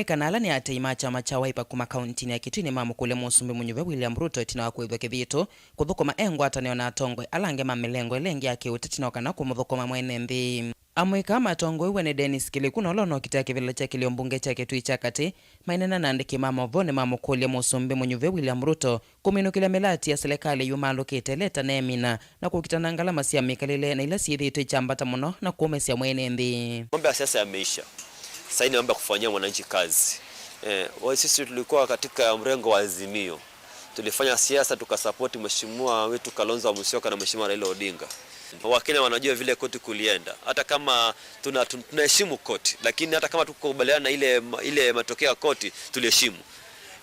Kana ala nĩ atei ma kyama kya Wiper kuma kauntinĩ ya Kitui nĩmamũkũlya Mũsumbĩ Mũnyuve William Ruto ĩtina wa kwĩthwa kĩthitũ kũthũkũma e ngwatanĩo na atongoi ala angĩ ma mĩlengo ĩla ĩngĩ ya kĩũteti no kana kũmũthũkũma mwene nthĩ. Amũika matongoew'e nĩ Dennis Kiliku na ũla ũnokitĩa kĩvĩla kya kĩlio mbunge kya Kitui kya Katĩ maineena na andĩki ma maũvoo nĩmamũkũlya Mũsumbĩ Mũnyuve William Ruto kũminũkĩlya mĩlati ya silikalĩ yumalũkĩte ĩla ĩtaneemina na kũkitana ngalama sya mĩkalĩle na ila syĩthĩĩtwe ikyambata mũno na kũũmĩsya mwene nthĩ. Mambo ya siasa yameisha. Sasa ni mambo ya kufanyia mwananchi kazi. Eh, wa-, sisi tulikuwa katika mrengo wa Azimio. Tulifanya siasa tukasapoti mheshimiwa wetu Kalonzo Musyoka na mheshimiwa Raila Odinga. Wakenya wanajua vile koti kulienda. Hata kama tuna-, tun-, tunaheshimu koti, lakini hata kama tukukubaliana na ile ma-, ile matokeo ya koti, tuliheshimu.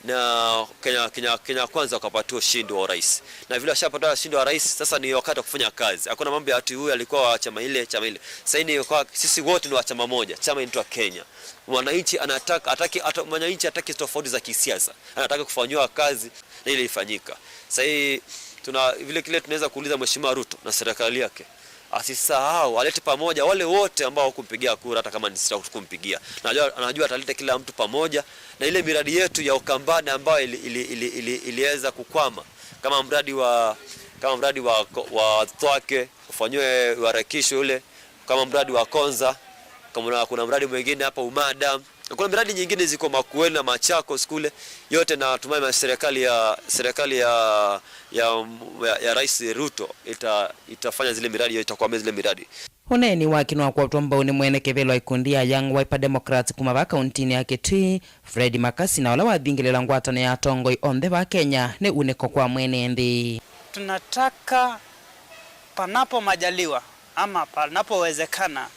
Na Kenya, Kenya, Kenya Kwanza wakapatiwa ushindi wa urais. Na vile washapata ushindi wa rais, sasa ni wakati wa kufanya kazi. Hakuna mambo ya ati huyu alikuwa wa chama ile, chama ile. Sasa ni kwa, sisi wote ni wa chama moja. Chama inaitwa Kenya. Mwananchi anataka, hataki, hata, mwananchi hataki tofauti za kisiasa. Anataka kufanyiwa kazi na ile ifanyika. Sasa hii tuna, vile kile tunaweza kuuliza Mheshimiwa Ruto na serikali yake, asisahau, alete pamoja wale wote ambao hukumpigia kura, hata kama ni sisi hukumpigia. Najua, anajua ataleta kila mtu pamoja, na ile miradi yetu ya Ukambani ambayo ili, ili, ili, ili, iliweza kukwama, kama mradi wa, kama mradi wa, wa Thwake, ufanyiwe uharakisho ule, kama mradi wa Konza, kama kuna, kuna mradi mwingine hapa Umada, kuna miradi nyingine ziko Makueni na Machakos kule, yote natumai ma-, serikali ya, serikali ya, ya, ya, ya Rais Ruto ita-, itafanya zile miradi, itakwamia zile miradi. Ũneeni wake nĩwakwatwa mbau nĩ mwene kĩvĩla wa ikundi ya Young Wiper Democrats kuma va kauntinĩ ya Kitui, Fred Makasi, na ũla wathingĩlĩla ngwatanĩo ya atongoi onthe va Kenya nĩ unĩko kwa mwene nthĩ. Tunataka panapo majaliwa ama panapowezekana,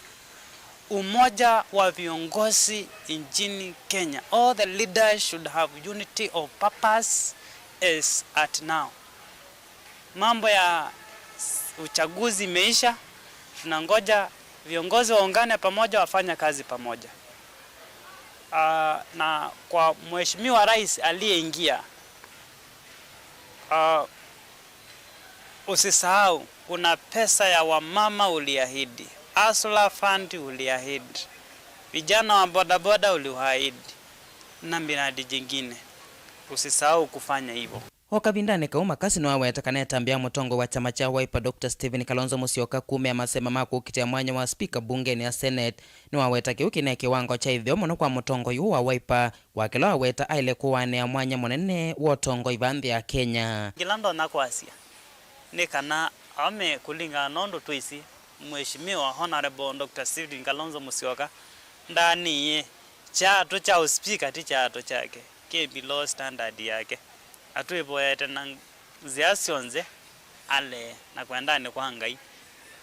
umoja wa viongozi nchini Kenya. All the leaders should have unity of purpose as at now. Mambo ya s-, uchaguzi imeisha, tunangoja viongozi waungane pamoja, wafanye kazi pamoja. Ah, na kwa Mheshimiwa Rais aliyeingia, ah, usisahau, kuna pesa ya wamama uliahidi, Hustler Fund uliahidi, vijana wa bodaboda uliwaahidi, na miradi jingine. Usisahau kufanya hivyo. O kavindanĩ kau, Makasi nĩwaweta kana ĩtambya ya mũtongoi wa kyama kya Wiper, Doctor Stephen Kalonzo Musyoka, kumĩa masema ma kũkitĩa mwanya wa spika mbungenĩ ya Senate. Nĩwaweta kĩu kĩne kĩwango kya ĩtheo mũno kwa mũtongoi ũũ wa Wiper, wakĩla waweta aĩle kũaanĩa mwanya mũnene wa ũtongoi va nthĩ ya Kenya. Kĩla ndonya kwasya nĩ kana aũme, kũlingana na ũndũ twĩsĩ, Mheshimiwa Honorable Doctor Stephen Kalonzo Musyoka ndaanĩie kyaatũ kya ũspika, ti kyaatũ kyake, kĩ below standard yake. Atwĩvoyete na nzĩa syonthe alee na kwendanĩ kwa Ngai.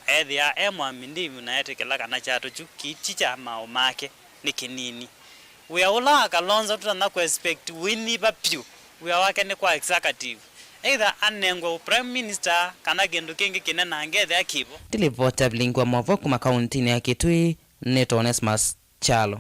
Ethĩa e mwaminivu na etĩkĩla kana kyaatũ kyu kĩti kya maaũ make nĩ kĩnini. Wĩa ũla wa Kalonzo tũtonya kũ expect wĩnyiva vyũ. Wĩa wake nĩ kwa executive. Either anengwe ũ prime minister kana kĩndũ kĩngĩ kĩnene angethĩa kĩvo. Ndilivota vilingi wa maũvoo kuma kauntinĩ ya Kitui, nĩtwa Onesmus Kyalo.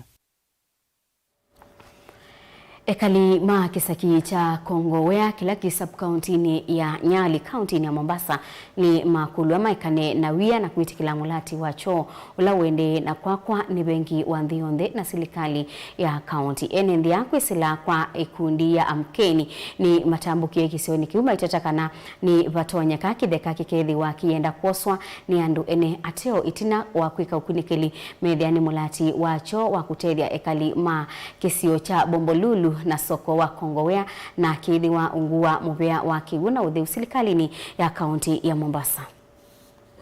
Ekali ma kĩsaki kya Kongowea, kĩla kĩ sub-kauntinĩ ya Nyali, kauntinĩ ya Mombasa, nĩmakũlw'a maekane na wia na kwĩtĩkĩla mũlati wa kyoo ũla ũendee na kwakwa nĩ Vengi wa Nthĩ Yonthe na silikalĩ ya kaunti. Ene nthĩ aa kwĩsĩla kwa ĩkundi ya Amkeni nĩmatambũkie kĩsionĩ kĩu maiteta kana nĩvatonyeka kĩtheka kĩkethĩwa kĩyenda kwoswa nĩ andũ ene ateo ĩtina wa kwĩka ũkunĩkĩli methĩa nĩ mũlati wa kyoo wa kũtethya ekali ma kĩsio kya Bombolulu na soko wa Kongowea, na kĩĩthĩwa ungu wa mũvea wa kĩw'ũ na ũtheu silikalĩnĩ ya kaunti ya Mombasa.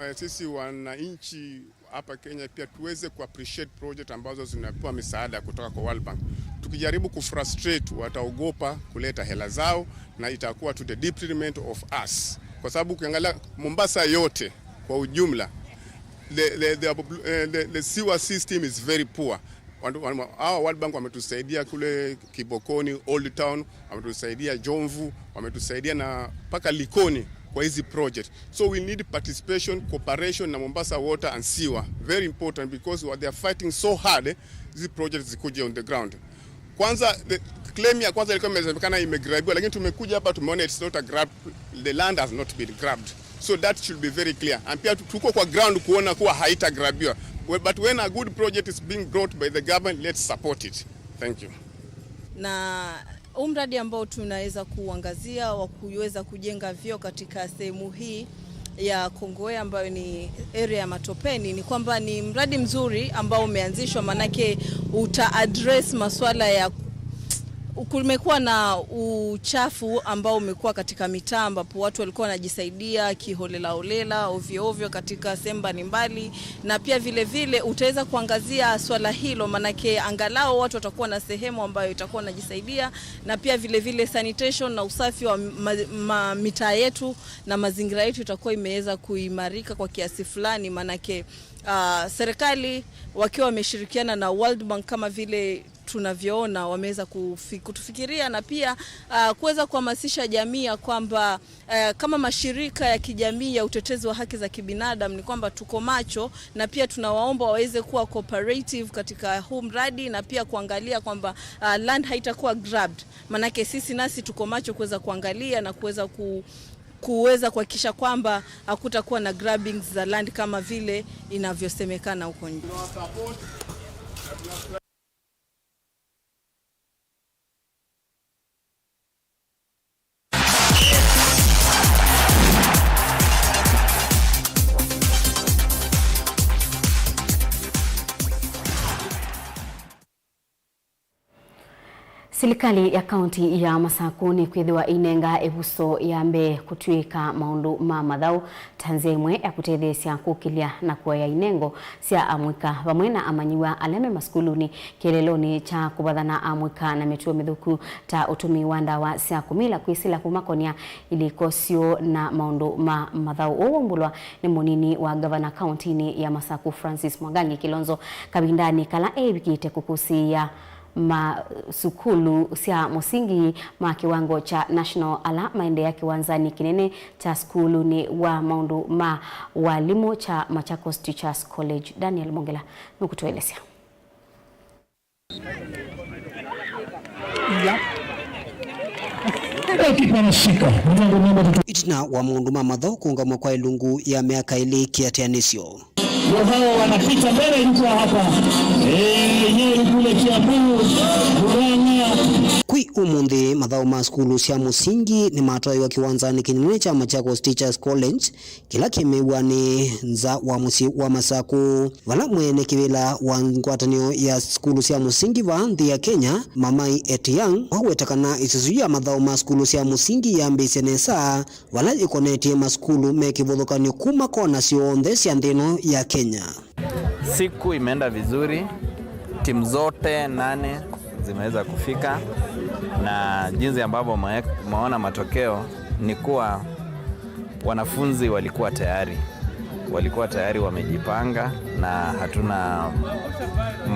Eh, sisi wananchi hapa Kenya pia tuweze kuappreciate project ambazo zinapewa misaada kutoka kwa World Bank. Tukijaribu kufrustrate, wataogopa kuleta hela zao na itakuwa to the detriment of us, kwa sababu ukiangalia Mombasa yote kwa ujumla, the, the, the, eh, the, the sewer system is very poor. Watu, watu, hawa World Bank wametusaidia kule Kibokoni, Old Town, wametusaidia Jomvu, wametusaidia na mpaka Likoni kwa hizi project. So we need participation, cooperation na Mombasa Water and Sewer. Very important because what they are fighting so hard, eh, hizi project zikuje on the ground. Kwanza, the claim ya kwanza ilikuwa imesemekana imegrabiwa, lakini tumekuja hapa tumeona it's not a grab, the land has not been grabbed. So that should be very clear. And pia tu-, tuko kwa ground kuona kuwa haitagrabiwa. We-, but when a good project is being brought by the government, let's support it. Thank you. Na huu mradi ambao tunaweza kuangazia wa kuweza kujenga vyoo katika sehemu hii ya Kongowea ambayo ni area ya Matopeni, ni kwamba ni mradi mzuri ambao umeanzishwa, manake uta address masuala ya, kumekuwa na uchafu ambao umekuwa katika mitaa ambapo watu walikuwa wanajisaidia kiholela holela, ovyo ovyo katika sehemu mbalimbali, na pia vile vile utaweza kuangazia swala hilo, manake angalau watu watakuwa na sehemu ambayo itakuwa wanajisaidia, na pia vile vile sanitation na usafi wa ma-, ma-, mitaa yetu na mazingira yetu itakuwa imeweza kuimarika kwa kiasi fulani, manake, ah, serikali wakiwa wameshirikiana na World Bank kama vile Tunavyoona wameweza kufi-, kutufikiria na pia, ah, kuweza kuhamasisha jamii ya kwamba, eh, kama mashirika ya kijamii ya utetezi wa haki za kibinadamu ni kwamba tuko macho na pia tunawaomba waweze kuwa cooperative katika huu mradi na pia kuangalia kwamba, ah, land haitakuwa grabbed. Manake sisi nasi tuko macho kuweza kuangalia na kuweza ku-, kuweza kuhakikisha kwamba hakutakuwa na grabbings za land kama vile inavyosemekana huko nje. Silikalĩ ya kaunti ya Masakũ nĩkwĩthĩwa ĩinenga ĩvuso ya mbee kũtw'ĩĩka maũndũ ma mathaũ ta nzĩa ĩmwe ya kũtetheesya kũkĩlya na kũea inengo sya amũika vamwe na amanyĩw'a ala me masukulunĩ kĩeleelonĩ kya kũvathana amũika na mĩtuo mĩthũku ta ũtũmĩi wa ndawa sya kũmila, kwĩsĩla kũmakonĩa ilĩko syoo na maũndũ ma mathaũ. Ũu waumbũlwa nĩ mũnini wa ngavana kauntinĩ ya Masakũ Francis Mwangangi Kilonzo kavindanĩ kala eĩvikĩte kũkũsĩĩa masukulu sya mũsingi ma kĩwango kya national ala maendeea kĩwanzanĩ kĩnene kya sukulunĩ wa maũndũ ma walimũ kya Machakos Teachers College. Daniel Mongela nũkũtũelesya. Itina wa maũndũ ma mathaũ kũũngamw'a kwa ĩlungu ya myaka ĩlĩ kĩatĩanĩsyo. Wao wanapita mbele, yuko hapa. Eh, Nyeri kule Kiambu, Murang'a. Kwĩ ũmũnthĩ, mathaũ ma sukulu sya mũsingi nĩmatwaĩwa kĩwanzanĩ kĩnene kya Machakos Teachers College, kĩla kĩ mĩw'anĩ nza wa mũsyĩ wa Masakũ, vala mwene kĩvĩla wa ngwatanĩo ya sukulu sya mũsingi vaa nthĩ ya Kenya, Mamai Etiang, waweta kana ĩsusu ya mathaũ ma sukulu sya mũsingi yambĩĩsye nesa vala yĩkonetye masukulu me kĩvathũkany'o kuma kona syonthe sya nthĩ ĩno ya Kenya. Siku imeenda vizuri, timu zote nane zimeweza kufika, na jinsi ambavyo mwe-, mwaona matokeo ni kuwa wanafunzi walikuwa tayari, walikuwa tayari wamejipanga, na hatuna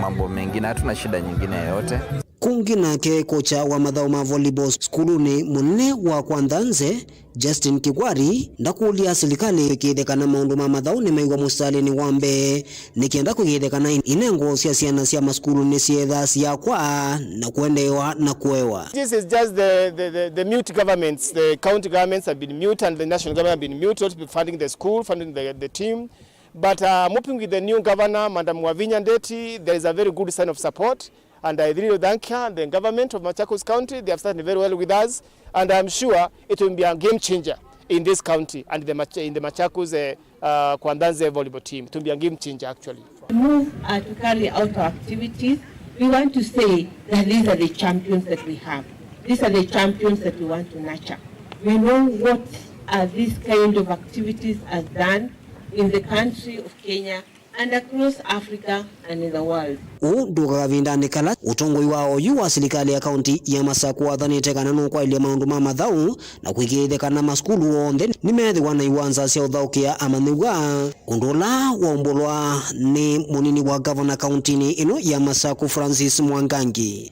mambo mengine, hatuna shida nyingine yoyote. Kũngĩ nake kocha wa mathaũ ma volleyball sukulunĩ mũnene wa Kwa Nthanze, Justin Kigwari, ndakũlya silikalĩ ĩkĩĩthye kana maũndũ ma mathaũ nĩmew'a mũsitalĩnĩ wa mbee, nĩ kenda kũĩkĩĩthya kana inengo sya syana sya masukulu nĩsyĩthaa siyakwa na kũendeewa na kũewa. This is just the, the, the, the mute governments, the county governments have been mute and the national government have been mute, not funding the school, funding the, the team. But, uh, I'm hoping with the new governor, Madam Wavinya Ndeti, there is a very good sign of support. And I really thank her, the government of Machakos County, they have started very well with us, and I'm sure it will be a game changer in this county and the Mach-, in the Machakos, uh, uh, Kwa Nthanze volleyball team. It will be a game changer, actually. Move, uh, to carry out our activities. We want to say that these are the champions that we have. These are the champions that we want to nurture. We know what, uh, this kind of activities has done in the country of Kenya and across Africa and in the world. Ũũ ndũka kavindanĩ kala ũtongoi wa oyu wa silikalĩ ya kaunti ya Masakũ wathanĩte kana nũkwaĩlya maũndũ ma mathaũ na kũĩkĩĩthya kana masukulu onthe nĩmeethĩwa na iwanza sya ũthaũkĩa amanyĩw'a, ũndũ ũla waumbũlwa nĩ mũnini wa ngavana kauntinĩ ĩno ya Masakũ, Francis Mwangangi.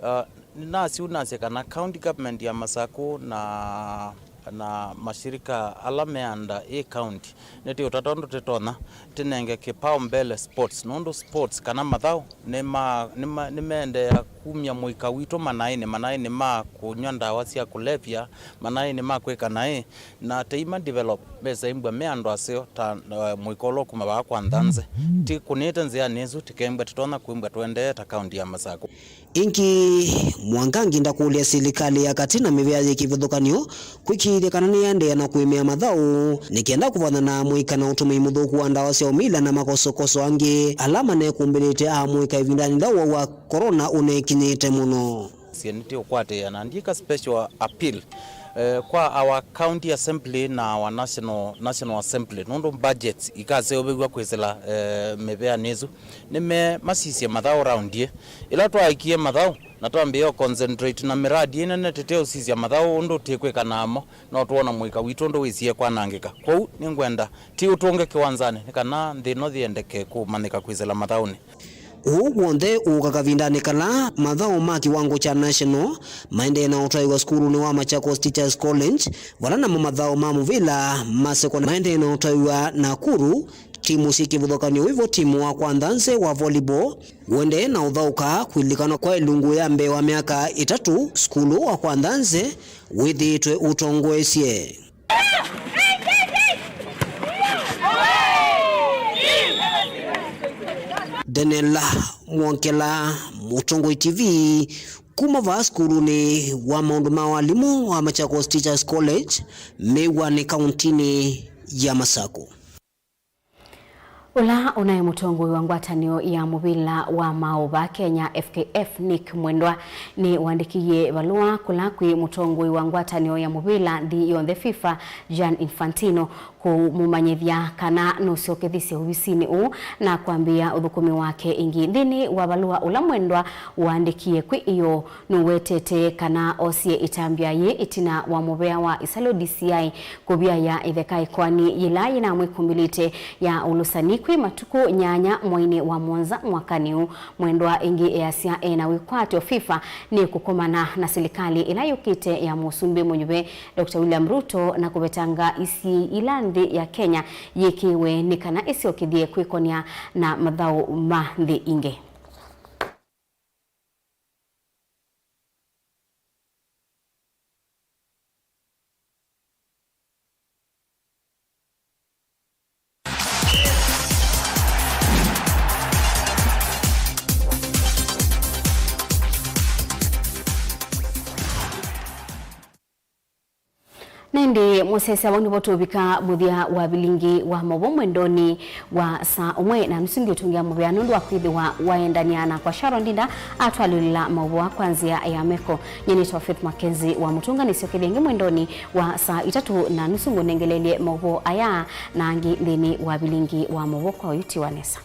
Uh, nĩnasya ũu nasya kana county government ya Masakũ na na mashirika ala me under ĩ county, nĩtĩũtata ũndũ tĩtonya tĩnenge kĩpao mbele sports, nũndũ sports kana mathaũ nĩma-, nĩma-, nĩmeendeea kumya mũika witũ manaĩnĩ, manaĩnĩ ma kũnyw'a ndawa sya kũlevya, manaĩnĩ ma kwĩka naĩ, na tĩima develop mesa imbwa me andũ aseo ta, eh, mũika ũla ũkuma vaa Kwa Nthanze. Tĩkũnĩte nzĩanĩ ĩsu, tĩkembwa tĩtonya kwĩmbwa tũendee ta county ya Masakũ. Ĩngĩ, Mwangangi ndakũlya silikalĩ ya katĩ na mĩvĩa yĩ kĩvathũkany'o kwĩkĩĩthya kana nĩyaendeea na kũĩmĩa mathaũ nĩ kenda kũvana na amũika na ũtũmĩi mũthũku wa ndawa sya ũmila na makosokoso angĩ ala manekumbĩlĩte amũika ĩvindanĩ yĩla ũwau wa corona ũnekinyĩte mũno. Sye nĩtĩũkwatĩĩa na ndiĩka special appeal, eh, kwa our county assembly na our national, national assembly, nũndũ budgets ikaseũvĩw'a kwĩsĩla, eh, mĩvĩanĩ ĩsu. Nĩme masisye mathaũ round ĩ. Ĩla twaaĩkie mathaũ na twambĩĩa concentrate na miradi ĩnene, tũteũsisya mathaũ ũndũ tĩkwĩka namo, no twona mũika witũ ũndũ wĩsie kwanangĩka. Kwoou nĩngwenda ti ũtũnge kĩwanzanĩ nĩ kana nthĩ ĩno yĩendeke kũmanyĩka kwĩsĩla mathaũnĩ. Ũu w'onthe ũũka kavindanĩ kala mathaũ ma kĩwango kya national maendee na ũtwaĩwa sukulunĩ wa Machakos Teachers College, vala namo mathaũ ma mũvĩla ma sekondalĩ maendee na ũtwaĩwa Nakuru, timu syĩ kĩvathũkany'o wĩvo timu wa kwantha nze wa volleyball ũendee na ũthaũka kwĩlikanwa kwa ĩlungu ya mbee wa myaka ĩtatũ sukulu wa kwantha nze wĩthĩĩtwe ũtongoesye. Daniel Mwongela, Mũtongoi T V, kuma vaa sukulunĩ wa maũndũ ma walimũ wa Machakos Teachers College, Mĩw'anĩ, kauntinĩ ya Masaku. Ũla ũnaĩ mũtongoi wa ngwatanĩo ya mũvĩla wa maaũ vaa Kenya, F K F, Nick Mwendwa, nĩwaandĩkĩie valũa kũla kwĩ mũtongoi wa ngwatanĩo ya mũvĩla nthĩ yonthe, FIFA, Gianni Infantino, kũmũmanyĩthya kana nũsyokethisye ovisinĩ ũũ na kwambĩĩa ũthũkũmi wake ĩngĩ. Nthĩnĩ wa valũa ũla Mwendwa waandĩkie kwĩ ĩyoo, nũwetete kana osie ĩtambya yĩĩ ĩtina wa mũvea wa Isalo D C I kũvyaĩa ĩtheka ĩkoani yĩla yĩnamwĩkumbĩlĩte ya ũlũsani kwĩ matukũ nyanya mweinĩ wa mũonza mwakanĩ ũũ. Mwendwa ĩngĩ easya ena wĩkwatyo FIFA nĩkũkomana na silikalĩ ĩla yũkĩte ya Mũsumbĩ mũnyuve Doctor William Ruto na kũvetanga isiĩĩ ila nthĩ ya Kenya yĩkĩwe nĩ kana ĩsyokethye kwĩkonia na mathaũ ma nthĩ ingĩ. Na ĩndĩ mũsyaĩĩsya, vau nĩvo tũvika mũthya wa vilingi wa maũvoo mwendonĩ wa saa ũmwe na nusu. Ngĩũtũngĩa mũvea nũndũ wa kwĩthĩwa waendany'a nakwa. Sharon Ndinda atwalĩlĩla maũvoo kwa nzĩa ya meko. Nyie nĩtawa Faith Mackenzie wa Mũtũnga. Nĩsyokethye ĩngĩ mwendonĩ wa saa itatũ na nusu ngũnengelelye maũvoo aya na angĩ nthĩnĩ wa vilingi wa maũvoo. Kwa oyu tiwa nesa.